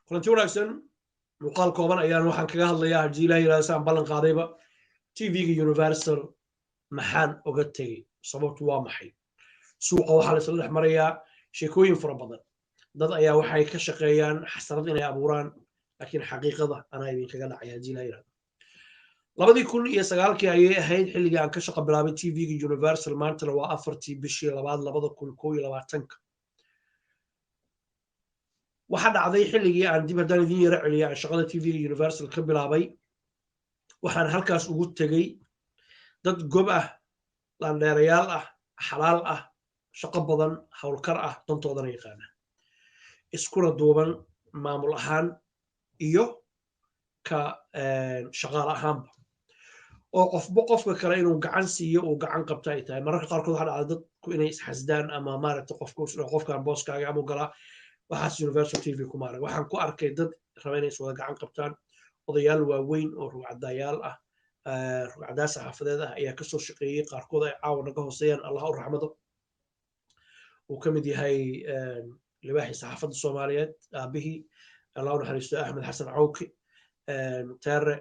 Kulanti wanaagsan. Muuqaal kooban ayaan waxaan kaga hadlayaa, haddii Ilaah yidhahdo, saan ballan qaadayba, TV-ga Universal maxaan oga tegey? Sababtu waa maxay? Suuqa waxaa la isla dhex marayaa sheekooyin fara badan. Dad ayaa waxay ka shaqeeyaan xasarad inay abuuraan, laakiin xaqiiqada anaa idinkaga dhacaya, haddii Ilaah yidhahdo. 2009-kii ayay ahayd xilligii aan ka shaqo bilaabay TV-ga Universal. Maantana waa 4-tii bishii labaad 2021-ka. Waxaa dhacday xilligii aan dib haddaan idin yaro celiya aan shaqada TV-ga Universal ka bilaabay, waxaan halkaas ugu tegey dad gob ah, laandheerayaal ah, xalaal ah, shaqo badan, howlkar ah, dantoodana yaqaana, iskuna duuban maamul ahaan iyo ka shaqaale ahaanba, oo qofba qofka kale inuu gacan siiyo, uu gacan qabto ay tahay. Mararka qaarkood waxaa dhacda dadku inay isxasdaan ama maaragta qofka qofkan booskaaga ama galaa. Waxaas Universal TV kuma arag. Waxaan ku arkay dad raba inay iswada gacan qabtaan. Odayaal waaweyn oo rugcadayaal ah, rugcadaa saxaafadeed ah ayaa kasoo shaqeeyey, qaarkood ay caawa naga hooseeyaan, Allah u raxmado, uu ka mid yahay libaaxii saxaafadda Soomaaliyeed, aabihii, Allah u naxariisto, Axmed Xasan Cawki Teere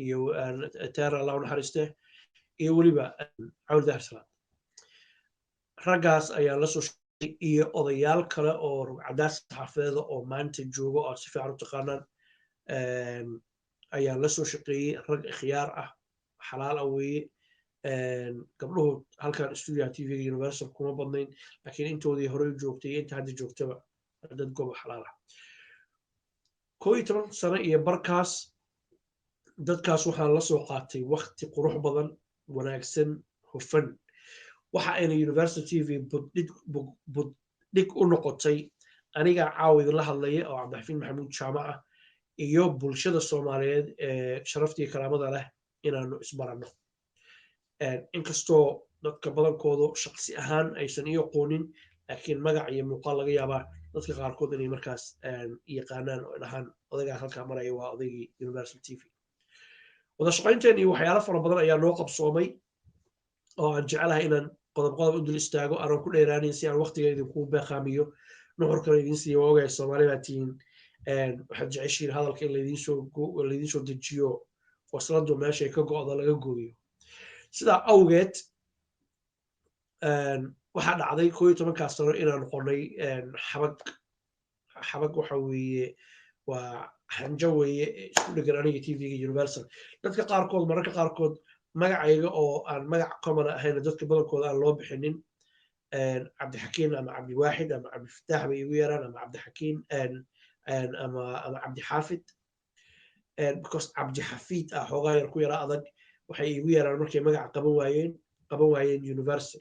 iyo Teere, Allah u naxariiste, iyo weliba Cawil Dahir Salaad. Raggaas ayaa la soo shaqeeyey iyo odayaal kale oo rugcadaa saxaafadeeda oo maanta jooga oo aad si fiican u taqaanaan ayaan la soo shaqeeyey. Rag ikhyaar ah, xalaal ah weeye. Gabdhuhu halkan stuudiyaha TV-ga Universal kuma badnayn, laakiin intoodii horey u joogtay iyo inta hadda joogtaba dad goba xalaal ah. 11 sano iyo barkaas dadkaas waxaan la soo qaatay wakti qurux badan, wanaagsan, hufan. Waxa ayna Universal TV buddhig u noqotay anigaa caawa idinla hadlaya oo Cabdixafiid Maxamuud Jaamac ah iyo bulshada Soomaaliyeed ee sharaftii karaamada leh inaanu isbaranno. Inkastoo dadka badankoodu shaqsi ahaan aysan ii aqoonin, laakiin magac iyo muuqaal laga yaabaa dadka qaarkood inay markaas yaqaanaan oo dhahaan, "Odaygaas halkaa maraya waa odaygii Universal TV." Wada shaqaynteen iyo waxyaalo fara badan ayaa noo qabsoomay oo aan jecelahay inaan qodob qodob u dul istaago, aanan ku dheeraanayn, si aan waqtiga idinku beeqaamiyo, nuxurkana idiin siiyo. Waa ogahay, Soomaali baa tihiin, waxaad jeceshiin hadalka in laydiin soo dejiyo, wasladu meeshay ka go'do laga gooyo. Sidaa awgeed waxaa dhacday 11-kaas sano inaan noqonay xabag. Xabag waxa weeye waa xanjo weeye isku dhegan aniga TV-ga Universal. Dadka qaarkood mararka qaarkood magacayga oo aan magac common ahayn, dadka badankooda aan loo bixinin, Cabdixakiin ama Cabdiwaaxid ama Cabdifataax bay igu yeeraan, ama Cabdixakiin ama Cabdixaafid, because Cabdixafiid ah xoogaa yar ku yara adag. Waxay igu yeeraan markay magaca qaban waayeen Universal,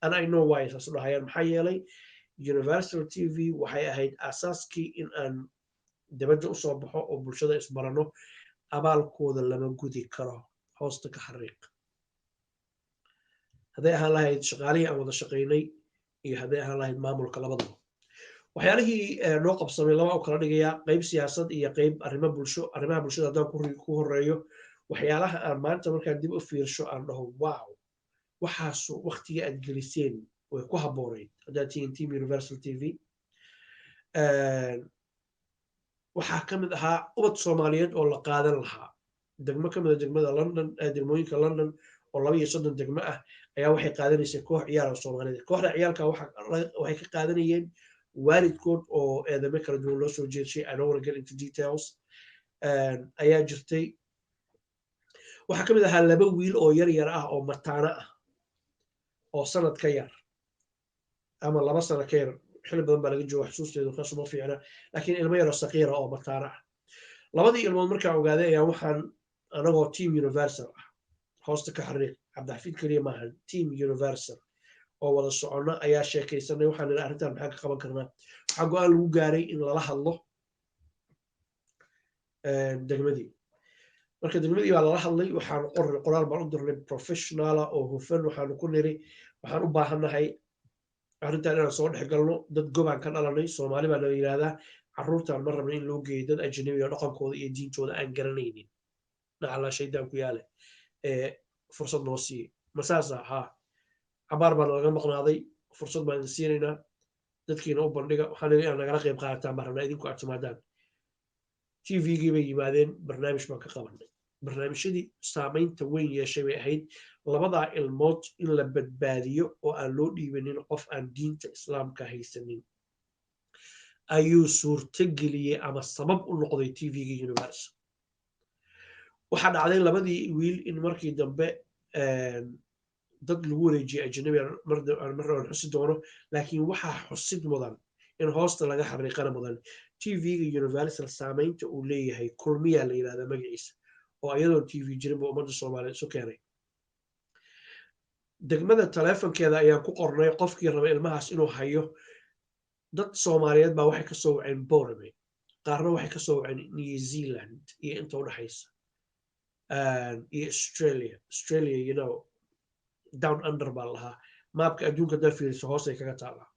and I know why saas u dhahayaan. Maxaa yeelay, Universal TV waxay ahayd aasaaskii in aan dibadda usoo baxo oo bulshada isbarano. Abaalkooda lama gudi karo. Hoosta ka xariiq, hadday ahaan lahayd shaqaalihii aan wada shaqaynay iyo hadday ahaan lahayd maamulka, labadaba. Waxyaalihii noo qabsamay laba u kala dhigayaa: qayb siyaasad iyo qayb arrimo bulsho. Arrimaha bulshada haddaan ku horeeyo, waxyaalaha aan maanta markaan dib u fiirsho aan dhaho, "Wow, waxaasu waktiga aad geliseen way ku habboonayd haddaad tihiin team Universal TV," waxaa ka mid ahaa ubad Soomaaliyeed oo la qaadan lahaa. Degmo ka mida degmada London, degmooyinka London oo 32 degmo ah, ayaa waxay qaadanaysay koox ciyaal oo Soomaaliyeed. Kooxda ciyaalka waxay ka qaadanayeen waalidkood oo eedame kala duwan loo soo jeedshay. I don't want to get into details. Ayaa jirtay. Waxaa ka mid ahaa laba wiil oo yar yar ah oo mataano ah oo sanad ka yar ama 2 sano ka yar. Xilli badan baa laga jooga, xusuusteedu kaasuma fiicna, laakiin ilmo yaroo saqiira oo mataano ah. Labadii ilmood markaan ogaaday ayaa waxaan anagoo team Universal ah, hoosta ka xariiq, Cabdixafiid keliya maahan, team Universal oo wada soconno ayaa sheekaysanay. Waxaan nidhi, "Arrintan maxaan ka qaban karnaa?" Waxaa go'aan lagu gaaray in lala hadlo degmadii. Marka degmadii baa lala hadlay. Waxaan qornay qoraal baan u dirnay professional ah oo hufan. Waxaanu ku niri, "Waxaan u baahannahay arrintan inaan soo dhex galno. Dad gobaan ka dhalanay, Soomaali baa nala yidhaahdaa. Carruurtaan ma rabna in loo geeyo dad ajnabi oo dhaqankooda iyo diintooda aan garanaynin. Nacalaa shaydaan ku yaale, ee fursad noo siiyey." Masaasa haa, cabaar baa nalaga maqnaaday. "Fursad baan idin siinaynaa." Dadkiina u bandhiga. Waxaan idin inaad nagala qayb qaadataan baan rabnaa, idinku aad timaadaan. TV-gii bay yimaadeen, barnaamij baan ka qabanay. Barnaamijyadii saamaynta weyn yeeshay bay ahayd labadaa ilmood in la badbaadiyo oo aan loo dhiibanin qof aan diinta Islaamka haysanin ayuu suurto geliyey ama sabab u noqday TV-ga Universal. Waxaa dhacday labadii wiil in markii dambe dad lagu wareejiyey ajnabi, marna aan xusi doono, laakiin waxaa xusid mudan in hoosta laga xariiqana mudan TV-ga Universal saamaynta uu leeyahay. Kulmiyaa la yidhahdaa magaciisa, oo iyadoon TV jirin ba ummadda Soomaaliyeed isu keenay. Degmada taleefonkeeda ayaan ku qornay qofkii raba ilmahaas inuu hayo. Dad Soomaaliyeed baa waxay kasoo waceen Borame, qaarna waxay kasoo waceen New Zealand iyo inta udhexaysa iyo Australia. Australia, down under baa lahaa, maabka adduunka haddaa fiiriso hoosay kaga taallaa.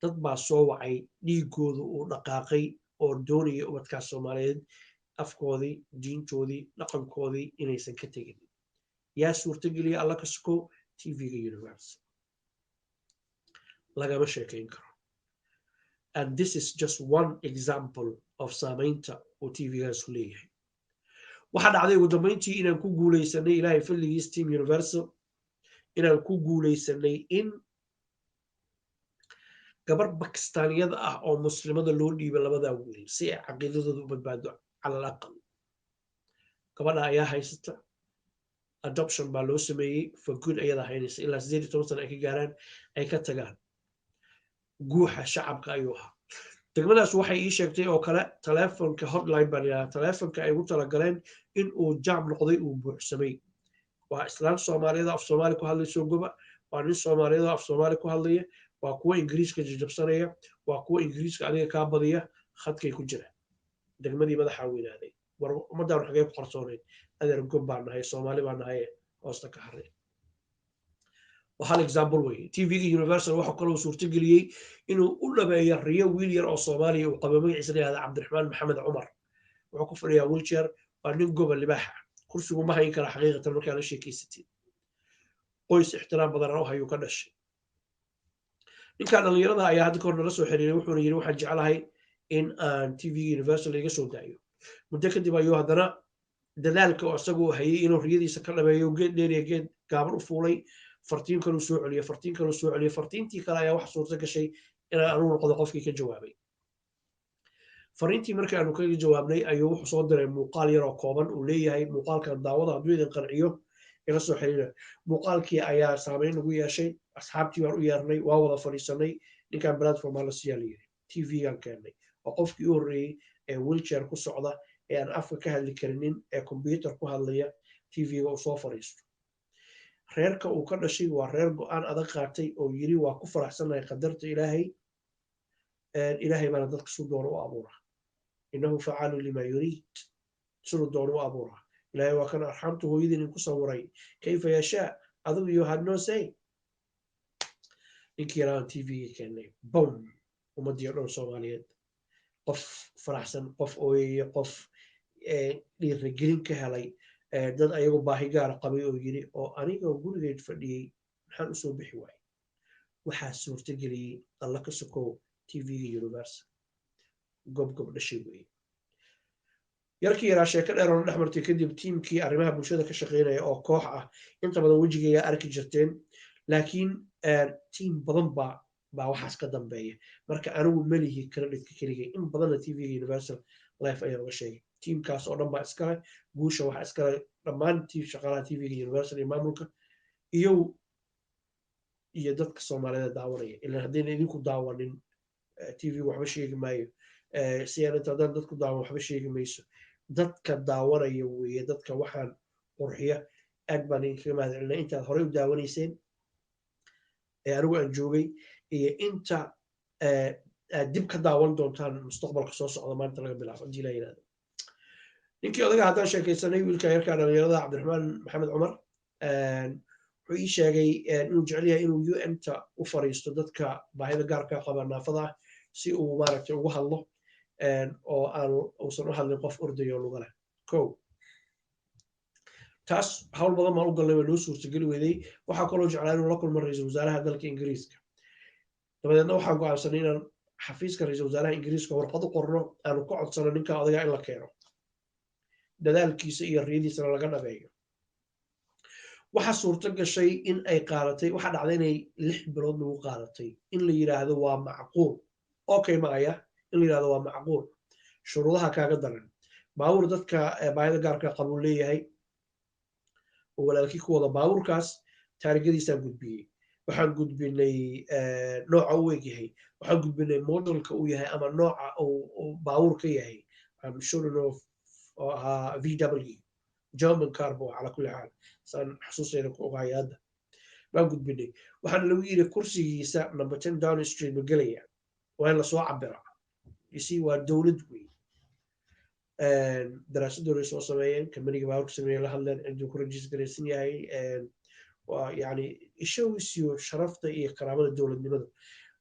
Dad baa soo wacay dhiigoodu uu dhaqaaqay oo doonaya ubadkaas Soomaaliyeed afkoodii, diintoodii, dhaqankoodii inaysan ka tegin. Yaa suurtogeliya? Alla ka suko, TV-ga Universal. Lagama sheekayn karo. And this is just one example of saamaynta uu TV-gaasu leeyahay. Waxaa dhacday ugu dambeyntii inaan ku guuleysanay, Ilaahay fadligiis, team Universal inaan ku guuleysanay in gabar Bakistaaniyada ah oo Muslimada loo dhiibay labadaa wiil si ay caqiidadooda u badbaado cala al aqal. Gabadha ayaa haysata, adoption baa loo sameeyey for good. Ayadaa haynaysa ilaa 18 sana ay ka gaaraan, ay ka tagaan. Guuxa shacabka ayuu ahaa. Degmadaas waxay ii sheegtay oo kale taleefonka hotline baan yidhaha, taleefonka ay ugu talagaleen in uu jam noqday, uu buuxsamay. Waa islaan Soomaaliyeed af Soomaali ku hadlayso goba, waa nin Soomaaliyeed oo af Soomaali ku hadlaya, waa kuwa Ingiriiska jajabsanaya, waa kuwa Ingiriiska adiga kaa badiya. Khadkay ku jira. Degmadii madaxaa weynaaday. War ummaddaan xagee ku qarsoonayd? Adeer, gob baan nahay, Soomaali baan nahay, hoosta ka haray. Waa hal example weye. TV-ga Universal waxaa kaloo suurtageliyey inuu u dhameeyo riyo wiil yar oo Soomaaliya uu qabo, magaciisa la yihahda Cabdiraxmaan Maxamed Cumar. Wuxuu ku fadhiyaa wheelchair, waa nin goba libaaxa, kursigu ma hayn kara xaqiiqatan. Markaa la sheekeysatid, qoys ixtiraam badan aan u hayuu ka dhashay. Ninkan dhallinyarada ayaa hadda kahor nala soo xiriiray, wuxuuna yidhi, "Waxaan jeclahay in aan TV Universal iga soo daayo." Muddo kadib ayuu haddana dadaalka oo isagu hayay inuu riyadiisa ka dhameeyo geed dheer iyo geed gaaban u fuulay. Fartiin kaluu soo celiyey, fartiin kaluu soo celiyey. Fartiintii kale ayaa waxa suurto gashay inaan anugu noqdo qofkii ka jawaabay fariintii. Markii aanu kaga jawaabnay ayuu wuxuu soo diray muuqaal yar oo kooban uu leeyahay, "Muuqaalkan daawada, hadduu idin qanciyo ila soo xiriira." Muuqaalkii ayaa saameyn nagu yeeshay. Asxaabtii baan u yeernay, waa wada fadhiisanay. Ninkan platform la siiyaa la yiri. TV-gan keennay. Waa qofkii u horreeyey ee wheelchair ku socda, ee aan afka ka hadli karinin, ee computer ku hadlaya, TV-ga uu soo fadhiisto. Reerka uu ka dhashay waa reer go'aan adag qaatay oo yiri, "Waa ku faraxsanahay qadarta Ilaahay, Ilaahay baana dadka su doono u abuura. Innahu facaalu lima yuriid." Siduu doono u abuuraa Ilaahay, waa kan arxamtu hooyadiin ku sawiray kayfa yashaa. Adigu you had no say. Ninkii yaraan TV-ga keennay, bom, ummaddii o dhan Soomaaliyeed, qof faraxsan, qof ooyaya, qof dhiiragelin ka helay, dad ayagoo baahi gaara qabay oo yiri, "Oo anigoo gurigeed fadhiyey maxaan usoo bixi waayey?" Waxaa suurtageliyey, Alla ka sokow, TV-ga Universal. Gob gob dhashay weeye. Yarkii yaraa sheeko dheer oo la dhex martay kadib, tiimkii arrimaha bulshada ka shaqeynaya oo koox ah, inta badan wejigayga arki jirteen, laakiin tiim badan baa waxaas ka dambeeya. Marka anigu melihi creditka keligay, in badanna TV-ga Universal live ayaan uga sheegay. Tiimkaas oo dhan baa iskale guusha, waxaa iskale dhammaan shaqaalaha TV-ga Universal iyo maamulka iyo dadka Soomaalida daawanaya. Ilan haddayna idinku daawanin, TV waxba sheegi maayo. CNN haddaan dadku daawan, waxba sheegi mayso. Dadka daawanaya weeye dadka waxaan qurxiya. Aad baan idinkaga mahad celinaa intaad horey u daawanayseen ee anigu aan joogay iyo inta aad dib ka daawan doontaan mustaqbalka soo socda, maanta laga bilaabo, haddii la yidhahdo. Ninkii odaga haddaan sheekaysanay, wiilka yarka dhalinyarada Cabdiraxmaan Maxamed Cumar, wuxuu ii sheegay inuu jecel yahay inuu UN-ta u fariisto dadka baahida gaarka qaba, naafada ah, si uu maaragtay ugu hadlo oo aan uusan u hadlin qof ordayo luga leh. Ko taas hawl badan baan u galnay, waa noo suurtageli weydey. Waxaa kaloo jeclaa inuu la kulmo ra-iisul wasaaraha dalka Ingiriiska. Dabadeedna waxaan go'aansanay inaan xafiiska ra-iisul wasaaraha Ingiriiska warqad u qorno, aanu ka codsano ninka odagaa in la keeno, dadaalkiisa iyo riyadiisana laga dhabeeyo. Waxaa suurto gashay in ay qaadatay, waxaa dhacday inay 6 bilood lagu qaadatay in la yidhaahdo waa macquul. Okay, maaya in la yidhahdo waa macquul. Shuruudaha kaaga daran, baabuur dadka baahida gaarka qabuu leeyahay oo walaalkii ku wada. Baabuurkaas taarigadiisaan gudbiyey, waxaan gudbinay nooca u eg yahay, waxaan gudbinay modelka uu yahay ama nooca uu baabuur ka yahay. I'm sure oo ahaa VW, German car buu. Calaa kulli xaal, saan xasuustayda ku ogahay hadda baan gudbinay. Waxaana lagu yidhi kursigiisa number 10 Downing Street ma gelaya, waa in lasoo cabira. You see, waa dowlad wey. Daraasadooday soo sameeyeen, kambaniga baabuurka sameeyeen la hadleen, ciduu ku register garaysan yahay. Waa yani ishowisiyo sharafta iyo karaamada dowladnimada.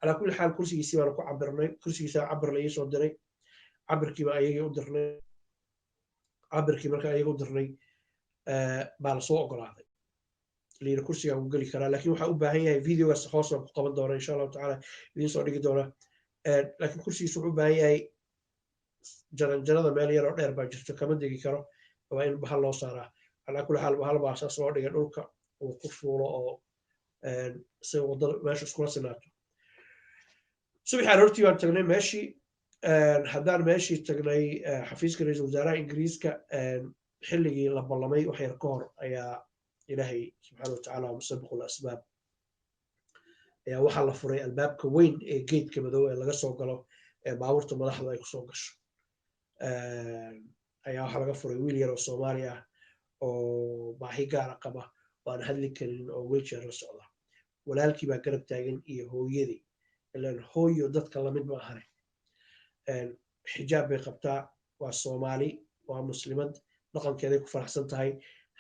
Calaa kulli xaal, kursigiisii baana ku cabirnay, kursigiisa cabir la iisoo diray, cabirkiiba ayagii u dirnay. Cabirkii marka ayaga u dirnay baa lasoo ogolaaday, layidhi kursigaa uu geli karaa, laakiin waxaa u baahan yahay, videogaas hoos baan ku qaban doona insha Allahu tacaala, idiin soo dhigi doona, laakiin kursigiisa wuxuu u baahan yahay jaranjarada meel yaroo dheer baa jirto, kama degi karo, waa in bahal loo saaraa. Calaa kulli xaal, bahal baa saas loo dhigay dhulka uu ku fuulo oo si waddada meesha iskula sinaato. Subaxii aroortii baan tagnay meeshii. Haddaan meeshii tagnay, xafiiska ra-iisul wasaaraha Ingiriiska, xilligii la ballamay wax yar ka hor ayaa Ilaahay subxaana wa tacaala musabiqul asbaab ayaa waxaa la furay albaabka weyn ee geedka madow ee laga soo galo ee baabuurta madaxdu ay kusoo gasho. Ayaa waxaa laga furay wiil yar oo Soomaali ah oo baahi gaara qaba oo aan hadli karin oo wheelchair la socda. Walaalkii baa garab taagan iyo hooyadii. Ilan hooyo dadka lamid ma ahane, xijaab bay qabtaa, waa Soomaali, waa Muslimad, dhaqankeeday ku faraxsan tahay.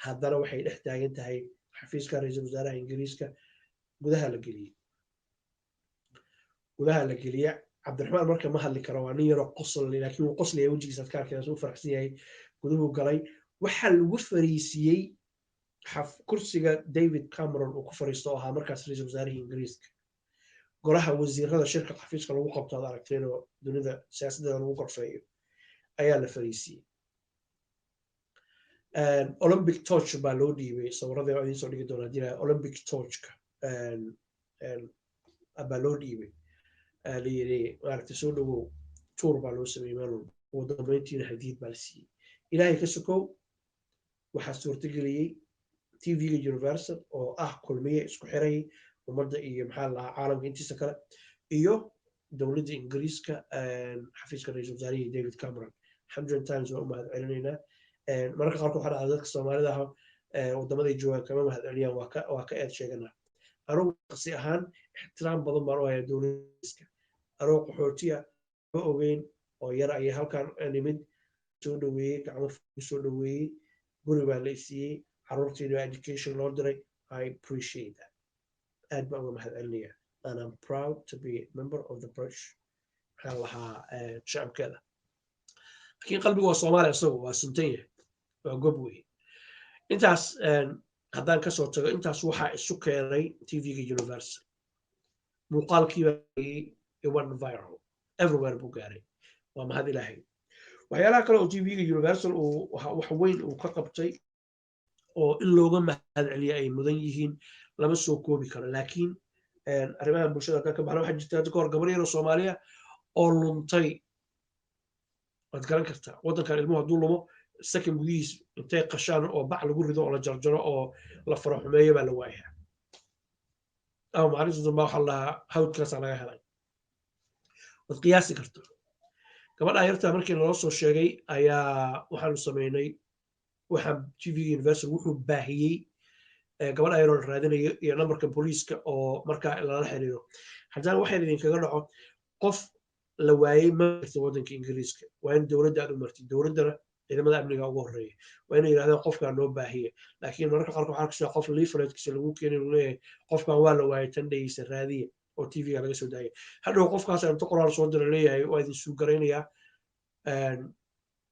Haddana waxay dhex taagan tahay xafiiska ra-iisul wasaaraha Ingiriiska. Gudaha la geliyey, gudaha la geliya. Cabdiraxmaan marka ma hadli karo, waa nin yaroo qosol, laakiin wuu qoslaya, wejigiisa ad ka arkaysa uu faraxsan yahay. Guduhu galay, waxaa lagu fariisiyey kursiga David Cameron uu ku fariisto oo ahaa markaas ra-iisul wasaarihii Ingiriiska. Golaha wasiirada shirka xafiiska lagu qabto ad aragteen oo dunida siyaasaddeeda lagu gorfeeyo ayaa la fariisiyey. Olympic torch baa loo dhiibay, sawirradii waa idiin soo dhigi doonaa hadii Olympic torchka baa loo dhiibay, la yiri maaragtay soo dhawow. Tour baa loo sameeyey meel walba. Ugu dambeyntiina hadiid baa la siiyey. Ilaahay ka sokow, waxaa suurtageliyey TV-ga Universal oo ah kulmiye isku xiray ummadda iyo maxaa lahaa caalamka intiisa kale, iyo dowladda Ingiriiska, xafiiska ra-iisul wasaarihii David Cameron. 100 times waan u mahad celinaynaa. Mararka qaarkood waxaa dhacda dadka Soomaalida ah waddamaday joogaan kama mahad celiyaan, waa ka eed sheeganaa. Anugu shaqsi ahaan ixtiraam badan baan u hayaa dowladda. Anoo qaxootiya ma ogeyn oo yar ayay halkan nimid, soo dhaweeyey, gacmo soo dhaweeyey, guri baa la isiiyey, carruurtiina baa education loo diray. I appreciate that, aad baan uga mahad celinaya, and I'm proud to be a member of the British, maxaa lahaa, shacabkeeda. Laakiin qalbigu waa Soomaaliya, isagu waa suntan yahay, waa gob wey. Intaas haddaan kasoo tago, intaas waxaa isu keenay TV-ga Universal. Muuqaalkiiba went viral everywhere buu gaaray, waa mahad Ilaahay. Waxyaalaha kale oo TV-ga Universal uu wax weyn uu ka qabtay oo in looga mahad celiya ay mudan yihiin lama soo koobi karo, laakiin arrimaha bulshada ka baxna. Waxaa jirta hadda kahor gabar yar oo Soomaaliya oo luntay. Waad garan kartaa, waddankan ilmuhu hadduu lumo, second gudihiis intay qashaan oo bac lagu rido oo la jarjaro oo la faro xumeeyo baa la waayaa, ama maalinta dambe waxaa la dhahaa hawdkaasaa laga helay. Waad qiyaasi karta, gabadha yartaa markii naloo soo sheegay ayaa waxaanu samaynay, waxaan TV Universal wuxuu baahiyey gabadha yaroo la raadinayo iyo nambarka booliiska oo markaa lala xiriiro. Haddana waxaan idinkaga dhaco, qof la waayey ma jirta waddanka Ingiriiska, waa in dowladda aad u martid. Dowladdana ciidamada amniga ugu horreeya, waa inay yidhahdaan qofkaa noo baahiya. Laakiin mararka qaarkood waxaa arkaysaa qof leafletkiisa lagu keenay, lagu leeyahay qofkan waa la waayay, tan dhegeysa, raadiya, oo TV-ga laga soo daayay. Hadhow qofkaas inta qoraal soo dira leeyahay waa idin suugaraynayaa,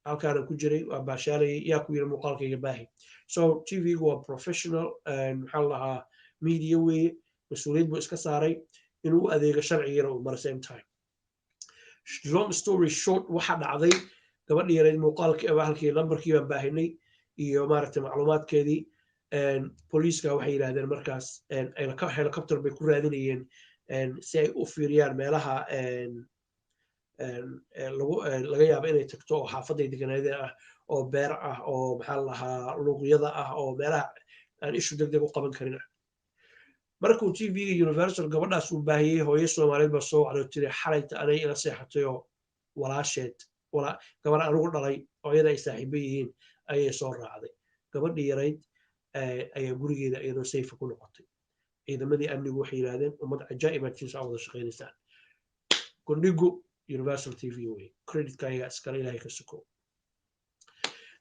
halkaana ku jiray, waa baashaalayay, yaa ku yiri muuqaalkayga baahi? So TV-gu waa professional, maxaa la dhahaa, media weeye. Mas-uuliyad buu iska saaray. Inuu u adeego sharcigiina uu maro same time. Long story short, waxa dhacday, gabadhii yareyd muuqaalkii, halkii lambarkii baan baahinay iyo maaragtay macluumaadkeedii. Booliiska waxay yidhahdeen markaas helicopter bay ku raadinayeen si ay u fiiriyaan meelaha laga yaabo inay tagto oo xaafaday deganeedeen ah, oo beer ah, oo maxaa la lahaa, luuqyada ah, oo meelaha aan ishu deg deg u qaban karin ah. Markuu TV-ga Universal gabadhaas uu baahiyey, hooyo Soomaaliyeed baa soo wacday oo tiri xalayta anay ila seexatay oo walaasheed, gabar anugu dhalay oo iyada ay saaxiibo yihiin ayay soo raacday. Gabadhii yarayd ayaa gurigeeda iyadoo safe ku noqotay. Ciidamadii amnigu waxay yidhahdeen, "Ummad cajaa'ibaad jinsa wada shaqaynaysaan." Gundhigu Universal TV wey, creditka ayaga iskale, Ilaahay ka suko.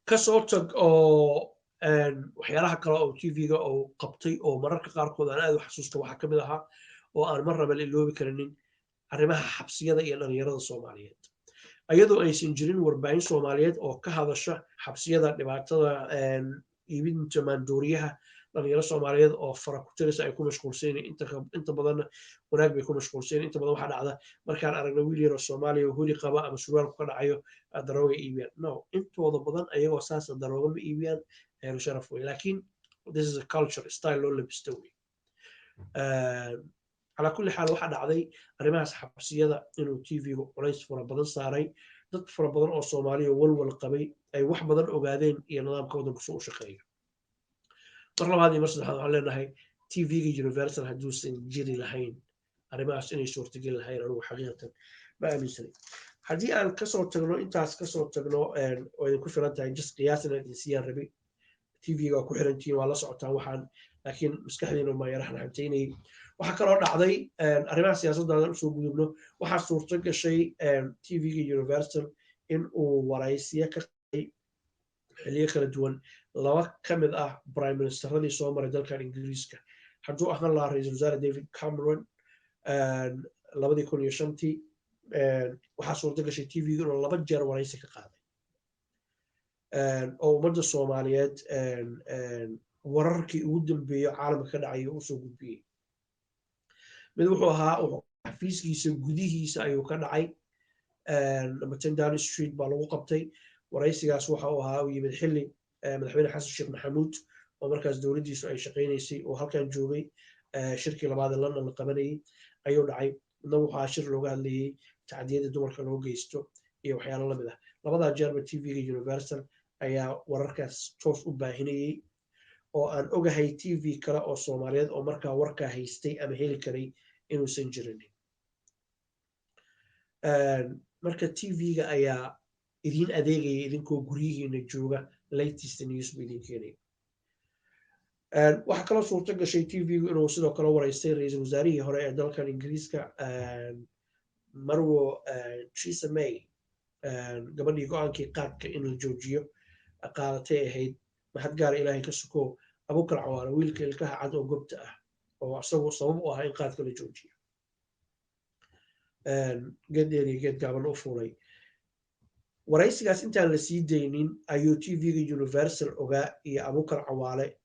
Kasoo tag oo waxyaalaha kale oo TV-ga uu qabtay oo mararka qaarkood aan aad u xasuusta waxaa ka mid ahaa oo aan marnaba la iloobi karinin arrimaha xabsiyada iyo dhalinyarada Soomaaliyeed, iyadoo aysan jirin warbaahin Soomaaliyeed oo ka hadasha xabsiyada, dhibaatada iibinta maandooriyaha. Dhalinyaro Soomaaliyeed oo fara ku tirisa ay ku mashquulsan, inta badanna wanaag bay ku mashquulsan. Inta badan waxaa dhacda markaan aragno wiil yar oo Soomaaliya oo hoodie qaba ama surwaalku ka dhacayo, darooga iibiyaan. No, intooda badan ayagoo saasa darooga ma iibiyaan, ehlu sharaf wey, laakiin this is a culture, style loo labisto wey. Calaa kulli xaal, waxaa dhacday arrimahaas xabsiyada inuu TV-gu culays fara badan saaray, dad fara badan oo Soomaaliya walwal qabay ay wax badan ogaadeen iyo nidaamka waddanku soo u shaqeeyo. Mar labaad iyo mar saddexaad waxaan leenahay, TV-ga Universal hadduusan jiri lahayn, arrimahaas inay suurtageli lahayn anigu xaqiiqatan ma aaminsanay. Haddii aan kasoo tagno intaas, kasoo tagno oo idinku filan tahay, just qiyaas inaan idin siiyaan rabay. TV-ga waa ku xirantihiin, waa la socotaan waxaan, laakiin maskaxdiina ma yara xanxantaynayay. Waxaa kaloo dhacday, arrimaha siyaasadda haddaan usoo gudubno, waxaa suurto gashay TV-ga Universal in uu waraysiyo ka qaday xilliyo kala duwan laba ka mid ah prime ministeradii soo maray dalkan Ingiriiska. Hadduu ahaan lahaa ra-iisul wasaare David Cameron 2005-tii, waxaa suurto gashay TV-ga inuu laba jeer waraysi ka qaaday oo ummadda Soomaaliyeed wararkii ugu dambeeyo caalamka ka dhacay usoo gudbiyey. Mid wuxuu ahaa xafiiskiisa gudihiisa ayuu ka dhacay, number 10 Downing Street baa lagu qabtay. Waraysigaas waxa uu ahaa uu yimid xilli madaxweyne Xasan Sheekh Maxamuud oo markaas dowladdiisu ay shaqaynaysay oo halkan joogay, shirkii labaad ee London la qabanayay ayuu dhacay. Midna wuxuu ahaa shir looga hadlayay tacdiyada dumarka loo geysto iyo waxyaalo lamid ah. Labadaa jeerba TV-ga Universal ayaa wararkaas toos u baahinayay, oo aan ogahay TV kale oo Soomaaliyeed oo markaa warkaa haystay ama heli karay inuusan jirin. Marka TV-ga ayaa idiin adeegaya idinkoo guryihiina jooga, latest news buu idin keenaya. Waxaa kaloo suurto gashay TV-gu inuu sidoo kale waraystay ra-iisul wasaarihii hore ee dalkan Ingiriiska, marwo Theresa May, gabadhii go-aankii qaadka in la joojiyo qaadatay ahayd. Maxad gaara, Ilaahay ka suko, Abukar Cawaale, wiilka ilkaha cad oo gobta ah oo isagu sabab u ahaa in qaadka la joojiyo, geed dheer iyo geed gaaban u fuulay. Waraysigaas intaan la sii daynin ayuu TV-ga Universal ogaa iyo Abukar Cawaale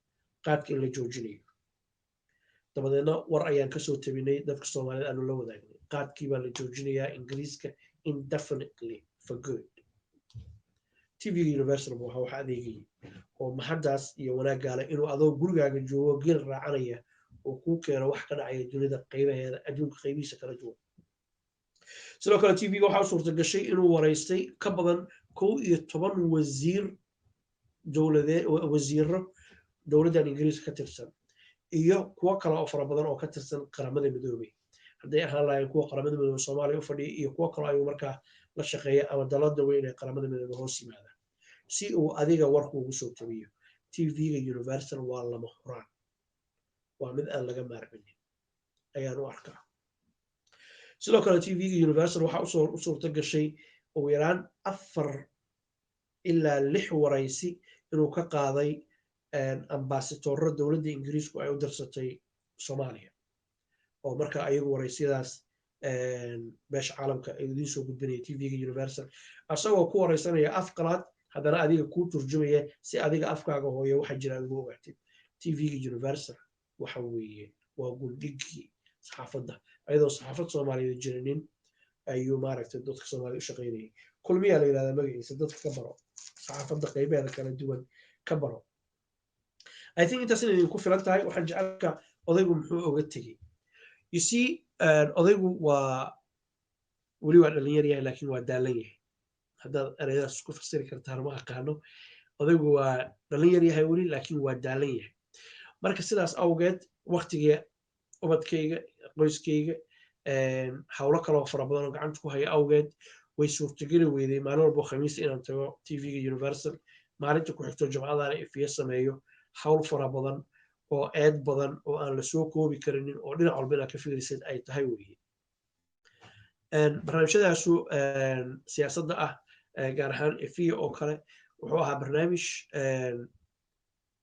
qaadka in la joojinayo. Dabadeedna war ayaan kasoo tabinay, dadka Soomaaliyed aanu la wadaagnay, qaadkii baa la joojinayaa Ingiriiska indefinitely, for good. TV-ga Universal bu waxa adeegayay oo mahaddaas iyo wanaaggaale inuu adoo gurigaaga joogo geel raacanaya oo kuu keeno wax ka dhacaya dunida qaybaheeda, adduunka qaybihiisa kala duwan. Sidoo kale TV-ga waxaa u suurta gashay inuu waraystay ka badan 11 wasiir dowladee, wasiiro dowladdan Ingiriiska ka tirsan iyo kuwo kale oo fara badan oo ka tirsan Qaramada Midoobey, hadday ahaan lahayn kuwa Qaramada Midoobey Soomaaliya u fadhiya iyo kuwo kaloo ayuu markaa la shaqeeya ama dalada weyn ee Qaramada Midoobey hoos yimaada, si uu adiga warku ugu soo tabiyo. TV-ga Universal waa lama huraan, waa mid aan laga maarminin ayaan u arkaa. Sidoo kale TV-ga Universal waxaa u suurta gashay ugu yaraan afar ilaa lix waraysi inuu ka qaaday ambasadorro dowladda Ingiriisku ay u dirsatay Soomaaliya, oo marka ayagu waraysiyadaas beesha caalamka ay idiin soo gudbinaya TV-ga Universal, asagoo ku waraysanaya af qalaad, haddana adiga kuu turjumaya si adiga afkaaga hooyo waxa jira aad ugu ogaatid. TV-ga Universal waxa weeye waa gundhigii saxaafadda. Ayadoo saxaafad Soomaaliyeed jirinin ayuu, maaragtay, dadka Soomaaliyed u shaqaynayay. Kulmiyaa la yidhahdaa magaciisa. Dadka ka baro, saxaafadda qaybaheeda kala duwan ka baro. I think intaas inay idinku filan tahay. Waxaan jecelka odaygu muxuu oga tegey? You see, odaygu waa weli waa dhalinyar yahay, laakiin waa daalan yahay. Haddaad ereyadaas isku fasiri kartaan, ma aqaano. Odaygu waa dhalinyar yahay weli, laakiin waa daalan yahay. Marka sidaas awgeed, waktiga ubadkayga, qoyskayga, howlo kaloo fara badan oo gacanta ku haya awgeed, way suurtageli weyday maalin walbo Khamiis inaan tago TV-ga Universal, maalinta ku xigto Jumcadana Ifiye sameeyo. Hawl fara badan oo eed badan oo aan la soo koobi karinin oo dhinac walba inaad ka fiirisid ay tahay weeye. Barnaamijyadaasu siyaasadda ah, gaar ahaan Ifiye oo kale, wuxuu ahaa barnaamij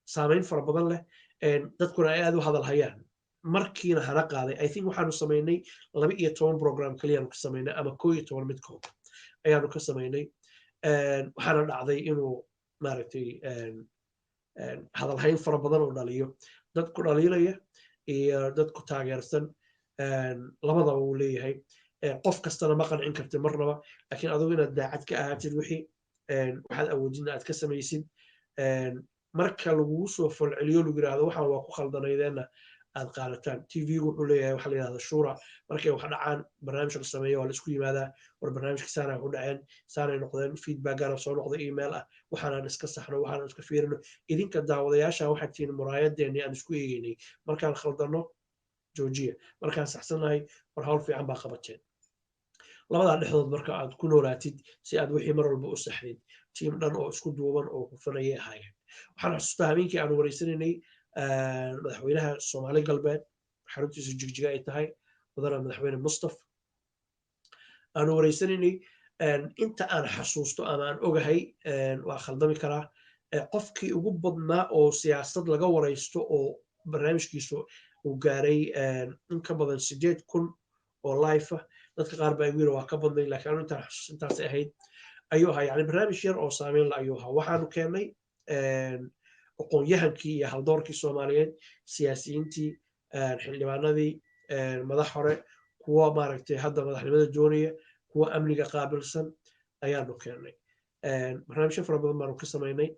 saameyn fara badan leh, dadkuna ay aad u hadal hayaan. Markiina hana qaaday, I think waxaanu samaynay 12 program keliyaanu ka samaynay ama 11 midkood ayaanu ka samaynay. Waxaana dhacday inuu, maaragtay, hadalhayn fara badan oo dhaliyo. Dad ku dhaliilaya iyo dad ku taageersan labadaba wuu leeyahay. Qof kastana ma qancin kartid marnaba, laakiin adigu inaad daacad ka ahaatid, wixii waxaad awoodidna aad ka samaysid, marka lagugu soo falceliyo, lagu yidhahdo waxaan waa ku khaldanaydeenna, aad qaadataan. TV-gu wuxuu leeyahay waxa la yidhahda shura. Markay wax dhacaan, barnaamij la sameeyo, waa la isku yimaadaa: war, barnaamijka saanay ku dhaceen, saanay noqdeen, feedbackana soo noqday, email ah, waxaanaan iska saxno, waxaanaan iska fiirino. Idinka daawadayaasha waxaad tihiin muraayadeennii aan isku eegeynay. Markaan khaldanno, joojiya; markaan saxsannahay, war, hawl fiican baa qabateen. Labadaa dhexdood marka aad ku noolaatid si aad wixii mar walba u saxdid. Tiim dhan oo isku duuban oo hufanayay ahaayeen. Waxaan xasuustaa habeenkii aanu wareysanaynay madaxweynaha Soomaali Galbeed, xaruntiisu Jigjiga ay tahay, mudana madaxweyne Mustaf aanu wareysanaynay. Inta aan xasuusto ama aan ogahay, waa khaldami karaa, qofkii ugu badnaa oo siyaasad laga wareysto oo barnaamijkiisu uu gaaray in ka badan 8,000 oo live ah. Dadka qaar baa igu yiri waa ka badnay, laakiin anu intaan xasuus intaasay ahayd ayuu ahaa. Yani barnaamij yar oo saameyn la ayuu ahaa. Waxaanu keennay aqoon-yahankii iyo haldoorkii Soomaaliyeed, siyaasiyiintii, xildhibaanadii, madax hore, kuwa, maaragtay, hadda madaxnimada doonaya, kuwa amniga qaabilsan ayaanu keennay. Barnaamijyo fara badan baanu ka samaynay.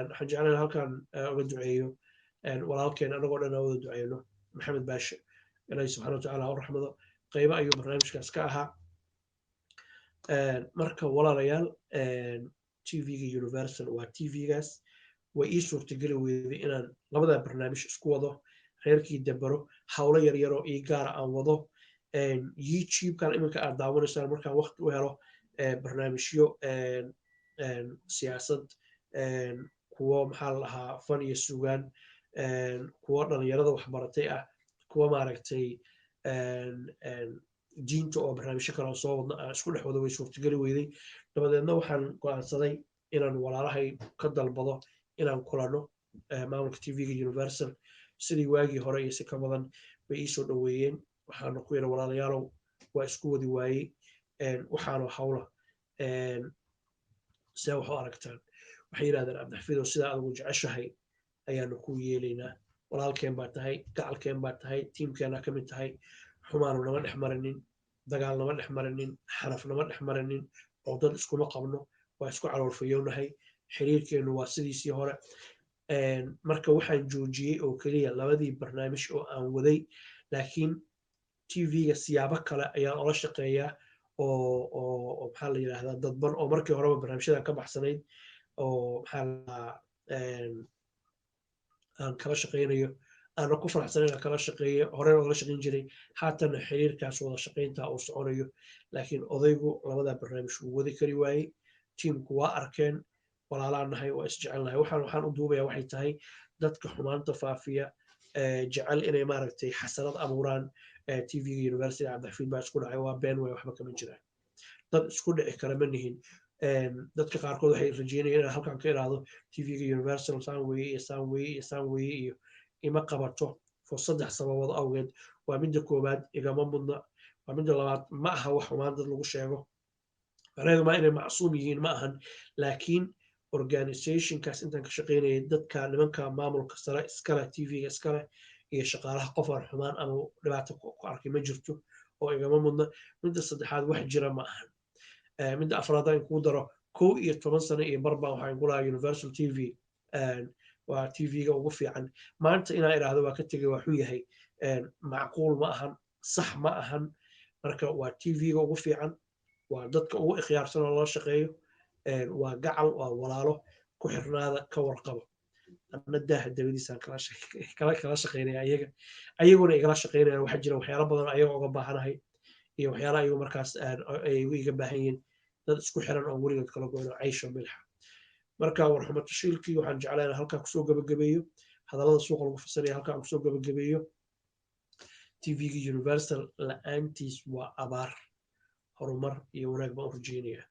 Waxaan jeclahay halkan uga duceeyo walaalkeen, anagoo dhan aan wada duceyno, Maxamed Baashe. Ilaahi subxana watacaala u raxmado. Qaybo ayuu barnaamijkaas ka ahaa. Marka walaalayaal, TV-ga Universal waa TV-gaas. Way ii suurtageli weyday inaan labada barnaamij isku wado, reerkii dabaro, howlo yaryaroo ii gaara aan wado. YouTube-kan iminka aad daawanaysaan, markaan waqti u helo, barnaamijyo siyaasad, kuwo, maxaa la dhahaa, fan iyo sugaan, kuwo dhalinyarada waxbaratay ah, kuwo, maaragtay, diinta oo barnaamijyo kale oo soo wadna aan isku dhex wado, way suurtageli weyday. Dabadeedna waxaan go'aansaday inaan walaalahay ka dalbado inaan kulanno maamulka TV-ga Universal. Sidii waagii hore iyo si ka badan bay iisoo dhoweeyeen. Waxaana ku yidhi: walaalayaalow, waa isku wadi waayey waxaanu hawla, see wax u aragtaan? Waxay yidhahdeen: Cabdixafiidow, sidaa adigu jeceshahay ayaanu ku yeelaynaa. Walaalkeen baa tahay, gacalkeen baa tahay, tiimkeenaa ka mid tahay. Xumaanu nama dhex marinin, dagaal nama dhex marinin, xanaf nama dhex marinin oo dad iskuma qabno. Waa isku caloolfayownahay, xiriirkeennu waa sidiisii hore. Marka waxaan joojiyey oo keliya labadii barnaamij oo aan waday, laakiin TV-ga siyaabo kale ayaan ola shaqeeyaa oo, maxaa la yidhahdaa, dadban oo markii horeba barnaamijyadan ka baxsanayd oo, maxaa la, aan kala shaqeynayo, aana ku faraxsanayn aan kala shaqeeyo, horena ogala shaqeyn jiray, haatanna xiriirkaas wada shaqeynta uu soconayo. Laakiin odaygu labadaa barnaamij wuu wadi kari waayey. Tiimku waa arkeen, walaalaan nahay, waa isjecelnahay. Waxaan u duubaya waxay tahay dadka xumaanta faafiya, jecel inay, maaragtay, xasanad abuuraan: TV-ga Universal Cabdixafiid baa isku dhacay. Waa been, way waxba kama jiraan. Dad isku dhici kara ma nihin. Dadka qaarkood waxay rajeynayaan inaan halkan ka iraahdo TV-ga Universal saan weeye iyo saan weeye iyo saan weeye iyo ima qabato, for saddex sababood awgeed. Waa midda koowaad, igama mudna. Waa midda labaad, ma aha wax xumaan dad lagu sheego. Macnaheedu maa inay macsuum yihiin ma ahan, laakiin organizationkaas intaan ka shaqaynayay, dadka nimanka maamulka sare iskale, TV-ga iskale, iyo Iyo shaqaalaha qof aan xumaan ama dhibaato ku arkay ma jirto oo igama mudna. Midda saddexaad, wax jira ma ahan. Midda afraad aan kuu daro, 11 sano iyo bar baan waxaan ku lahaa Universal TV waa TV-ga ugu fiican. Maanta inaan idhaahdo waa ka tegay, waa xun yahay, macquul ma ahan, sax ma ahan. Marka waa TV-ga ugu fiican, waa dadka ugu ikhyaarsan oo lala shaqeeyo, waa gacal, waa walaalo ku xirnaada, ka warqabo. Anna daaha dabadiisaan kala shaqeynaya ayaga, ayaguna igala shaqeynayaan. Waxaa jira waxyaalo badan ayaga uga baahanahay iyo waxyaala ayagu markaas ay iga baahan yihiin, dad isku xiran oo weligood kala goyno caysho milxa. Marka warxumo tashiilkii waxaan jeclaa inaan halkaa kusoo gabagabeeyo, hadallada suuqa lagu fasalaya halkaa aan kusoo gabagabeeyo. TV-ga Universal la-aantiis waa abaar. Horumar iyo wanaag baan u rajeynaya.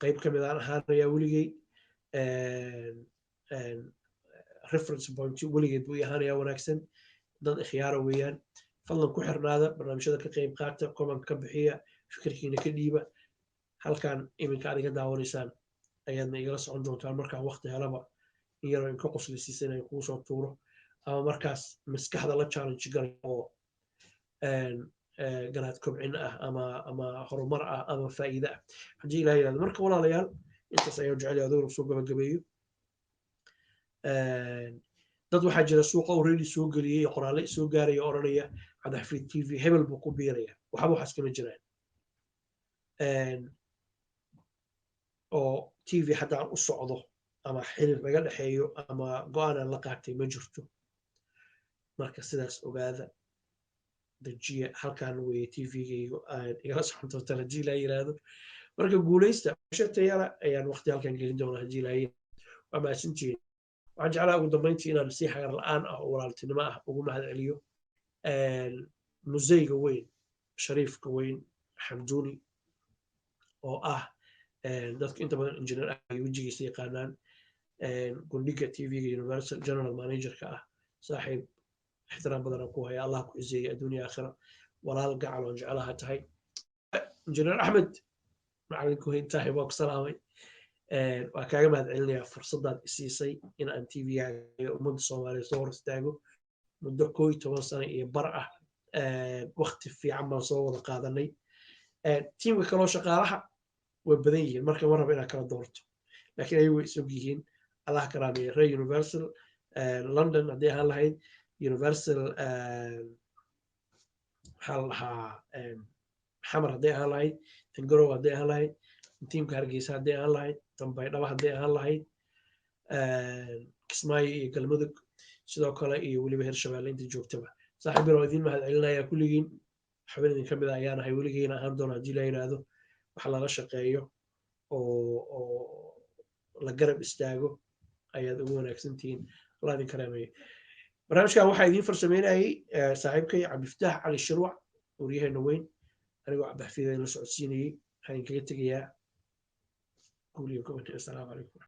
Qayb ka mid aan ahaanayaa weligey, reference point weligeed buu ahaanayaa wanaagsan. Dad ikhyaara weeyaan. Fadlan ku xirnaada, barnaamijyada ka qayb qaata, comment ka bixiya, fikirkiina ka dhiiba. Halkan iminka aad iga daawanaysaan ayaadna igala socon doontaan markaan waqti helaba, in yaroo inka qoslisiisa inaan kugu soo tuuro ama markaas maskaxda la challenge galay oo garaad kobcin ah ama horumar ah ama faa'iide ah, haddii Ilaah yiraahdo. Marka walaalayaal, intaas ayaan jecel adiguna soo gabagabeeyo. Dad waxaa jira suuqa already soo geliyey, qoraalle soo gaaraya, odhanaya Cabdixafiid TV hebel buu ku biiraya. Waxba waxaas kama jiraan oo TV hadda aan u socdo ama xiriir naga dhexeeyo ama go-aan aan la qaatay ma jirto. Marka sidaas ogaada, dejiya. Halkan weeye TV-gaygu aad igala socon doontaan, haddii Ilaa yiraahdo. Marka guuleysta tayala ayaan waqti halkan gelin doonaa, haddii Ilaa. Waa mahadsantihiin. Waxaan jeclaa ugu dambeyntii inaan si xagar la-aan ah oo walaaltinimo ah ugu mahad celiyo museyga weyn, shariifka weyn, Xamduuni, oo ah dadku inta badan engineer ah ay wejigiisa yaqaanaan, gundhiga TV-ga Universal, general managerka ah. Saaxiib, ixtiraam badan aan ku haya, Allah ku ciseeyey adduunya aakhira. Walaal gacal oon jeclaha tahay, Engineer Axmed macalinku weyn, saaxiib, waa ku salaamay. Waa kaaga mahad celinayaa fursadaad isiisay in aan TV-gaaga ummadda Soomaaliyeed soo hor istaago muddo 11 sano iyo bar ah. Waqti fiican baan soo wada qaadanay. Tiimka kaloo shaqaalaha way badan yihiin, marka ma rabo inaad kala doorto, laakiin ayagu way isog yihiin. Allah karaameeye reer Universal London haddii ahaan lahayd, Universal maxaa la dhahaa, Xamar hadday ahaan lahayd, tan Garowe hadday ahaan lahayd, tiimka Hargeysa hadday ahaan lahayd, tan Baydhabo hadday ahaan lahayd, Kismaayo iyo Galmudug sidoo kale, iyo weliba Hirshabeelle inta joogtaba. Saaxiib yar, oo idiin mahad celinaya kulligiin. Xubin idin ka mid a ayaan ahay, weligiina ahaan doona, haddii la yidhaahdo. Wax lala shaqeeyo oo la garab istaago ayaad ugu wanaagsan tihiin. Allah idin karaameeyo. Barnaamijkan waxaa idiin farsameynayay saaxiibkay Cabdifataax Cali Shirwac, waryaheena weyn. Anigoo Cabdixafiid la socodsiinayey, waxaan idinkaga tegayaa guul iyo gobol. Assalaamu calaykum.